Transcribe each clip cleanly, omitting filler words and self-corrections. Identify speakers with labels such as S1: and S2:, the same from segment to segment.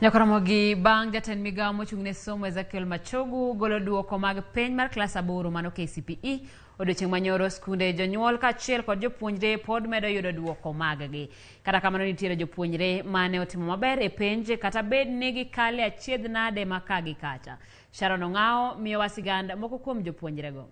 S1: Nyaka Ramogi bang' jatend migawo mochung' ne somo Ezekiel Machogu golo duoko mag penj mar klas 8 mano KCPE. Odiochieng' manyoro skunde jonyuol kaachiel kod jopuonjre pod medo yudo duoko mag-gi. Kata kamano nitiere jopuonjre mane otimo maber e penj kata bed ni gikale achiedh nade ma ka gi kacha. Sharon Ong'awo miyowa sigand moko kuom jopuonjrego.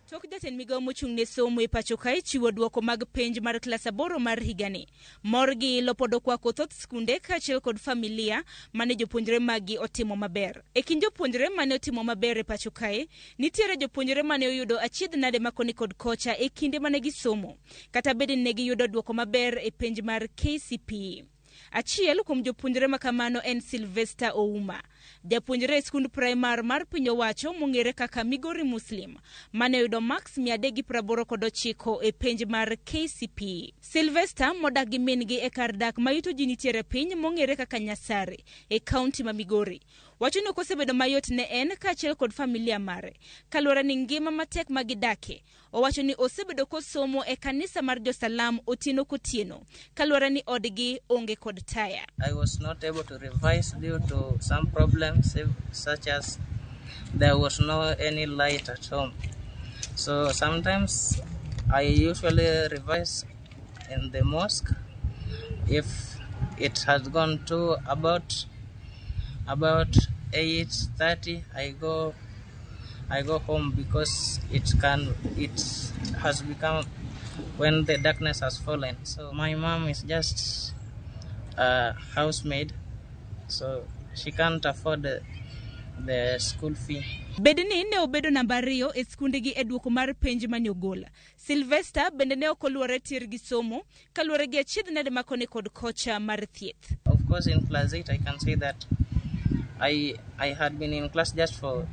S2: Tok jatend migawo mochung' ne somo e pacho kae chiwo duoko mag penj mar klas 8 mar higani. Mor gi ilo pod okwako thoth skunde kaachiel kod familia mane jopuonjre maggi otimo maber. E kind jopuonjre mane otimo maber e pacho kae, nitiere jopuonjre mane oyudo achiedh nade ma koni kod kocha e kinde mane gisomo, kata bed ni ne giyudo duoko maber e penj mar KCPE. Achiel kuom jopuonjre ma kamano en Sylvester Ouma, japuonjre e skund primar mar piny owacho mong'ere kaka Migori Muslim, mane oyudo marks 389 e penj mar KCPE. Sylvester modak gi min-gi e kar dak ma yuto ji nitiere piny mong'ere kaka Nyasare e kaunti ma Migori, wacho ni ok osebedo mayot ne en kaachiel kod familia mare kaluwore ni ngima matek ma gidake. Owacho ni osebedo kosomo e kanisa mar Josalam otieno kotieno kaluwore ni odgi onge kod taya.
S3: I was not able to revise due to some problems such as there was no any light at home. So sometimes I usually revise in the mosque. If it has gone to about 8:30, I go home because it has become when the darkness has fallen. So my mom is just a housemaid, so she can't afford the school fee.
S2: Bed ni ne obedo namba 2 e skundegi e duoko mar penj mane ogol. Sylvester bende ne ok oluwore tir gi somo kaluwore gi achiedh nade ma koni kod kocha mar thieth.
S3: Of course, in class 8 I can say that I had been in class just for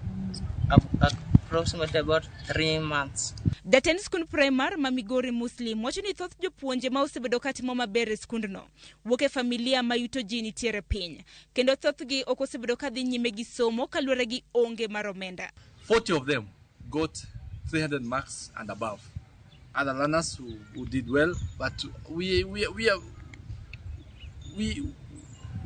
S3: approximately about 3 months.
S2: Jatend skund primar ma Migori Muslim wacho ni thoth jopuonje ma osebedo katimo maber e skundno wuok e familia ma yuto ji nitiere piny, kendo thothgi ok osebedo kadhi nyime gi somo kaluwore gi onge mar omenda.
S4: 40 of them got 300 marks and above. Other learners who did well, but we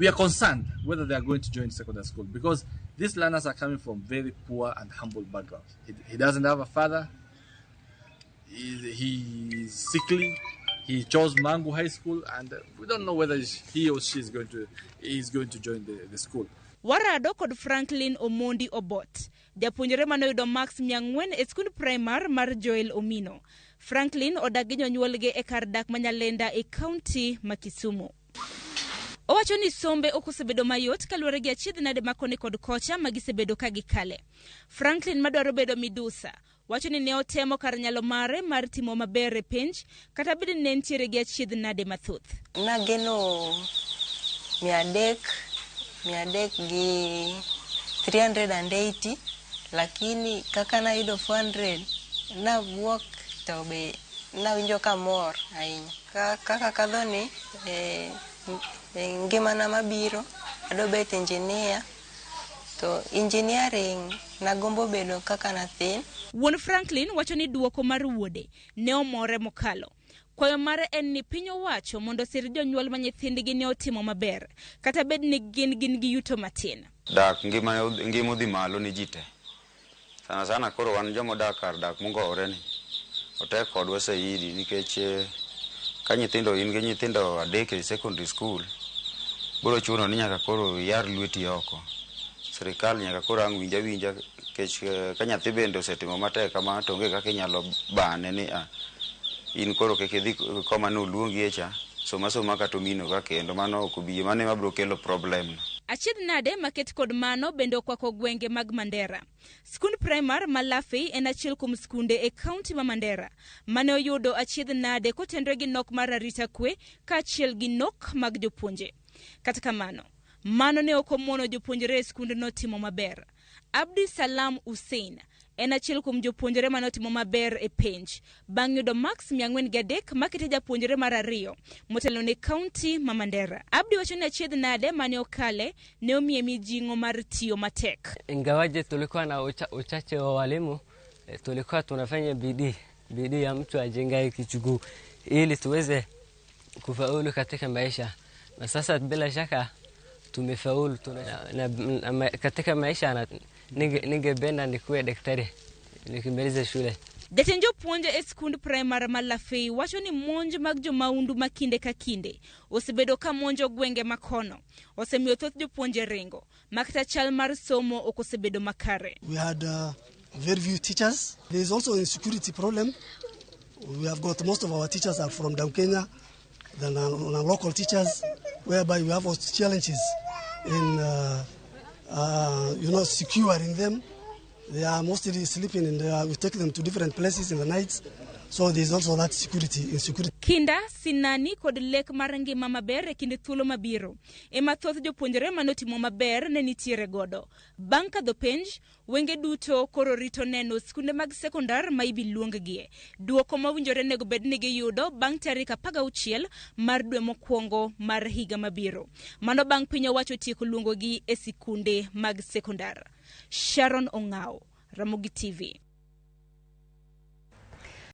S4: are concerned whether they are going to join secondary school, because these learners are coming from very poor and humble backgrounds. He doesn't have a father. He's sickly. He chose Mangu High School, and we don't know whether he or she is going to join the school.
S2: Warado kod Franklin Omondi Obot, japuonjre mane oyudo marks 400 e skund primar mar Joel Omino. Franklin odak gi jonyuolgi e kar dak ma Nyalenda e kaunti ma Kisumu. Owacho ni sombe ok osebedo mayot kaluwore gi achiedh nade ma koni kod kocha ma gisebedo ka gikale. Franklin madwaro bedo midusa wacho ni ne otemo kar nyalo mare mar timo maber e penj kata bed ni ne nitiere gi achiedh nade mathoth.
S5: Nageno 300, 300 gi 380, lakini kaka nayudo 400 nawuok to be nawinjo kamor ahinya. Kaka kadhoni ngimana mabiro adwa bet engineer, to engineering nagombo bedo kaka nathin.
S2: Wuon Franklin wacho ni duoko mar wuode ne omore mokalo. Kwayo mare en ni piny owacho mondo osir jonyuol ma nyithindgi ne otimo maber kata bed ni gin gi yuto matin.
S6: Dak ngima odhi malo ni ji te. Sana sana koro wan joma odak kar dak mongowore ni otek kodwa saidi, nikech ka nyithindo in gi nyithindo 3 e secondary school, biro chuno ni nyaka koro iyar lweti oko. Sirikal nyaka koro ang' winja winja, nikech ka nyathi bende osetimo matek kamano to onge kaka inyalo bane ni in koro kik idhi koma noluongi e cha, soma soma kata omino ka kendo mano ok obi, mano ema biro kelo problem no.
S2: Achiedh nade maket kod mano bende okwako gwenge mag Mandera. Skund primar ma Lafey en achiel kuom skunde e kaunti ma Mandera mane oyudo achiedh nade kotenore gi nok mar arita kwe kaachiel gi nok mag jopuonje. Kata kamano, mano ne ok omono jopuonjre e skundno timo maber. Abdi Salam Hussein en achiel kuom jopuonjre mane otimo maber e penj bang' yudo marks 403 makete japuonjre mar 2 motelo ne kaunti ma Mandera. Abdi wacho ni achiedh nade mane okale ne omiye mijing'o mar tiyo matek.
S7: Ingawaje tulikuwa na uchache wa walimu, tulikuwa tunafanya bidii ya mtu ajengaye kichuguu ili tuweze kufaulu katika maisha. Na sasa bila shaka Tumefaulu tuna, na, na, na, katika maisha na, ningependa nikuwe daktari nikimaliza shule.
S2: Jatend jopuonj e skund primar ma Lafey wacho ni monj mag jomaundu ma kinde ka kinde osebedo ka monjo gwenge ma kono osemiyo thoth jopuonje ringo ma kata chal mar somo ok osebedo makare.
S8: We had very few teachers. There is also insecurity problem. We have got most of our teachers are from down Kenya, than our local teachers, whereby we have also challenges in securing them. They are mostly sleeping and we take them to different places in the nights. So there is also that security, insecurity.
S2: Kinda, sinani kod lek mar ngima maber e kinde thuolo mabiro ema thoth jopuonjre manotimo maber ne nitiere godo. Bang' kadho penj, wenge duto koro rito neno skunde mag sekondar ma ibi luonggie. Duoko mowinjore nego bed ni giyudo bang' tarik 16 mar dwe mokwongo mar higa mabiro. Mano bang' piny owacho tieko luongogi e sikunde mag sekondar. Sharon Ong'ao, Ramogi TV.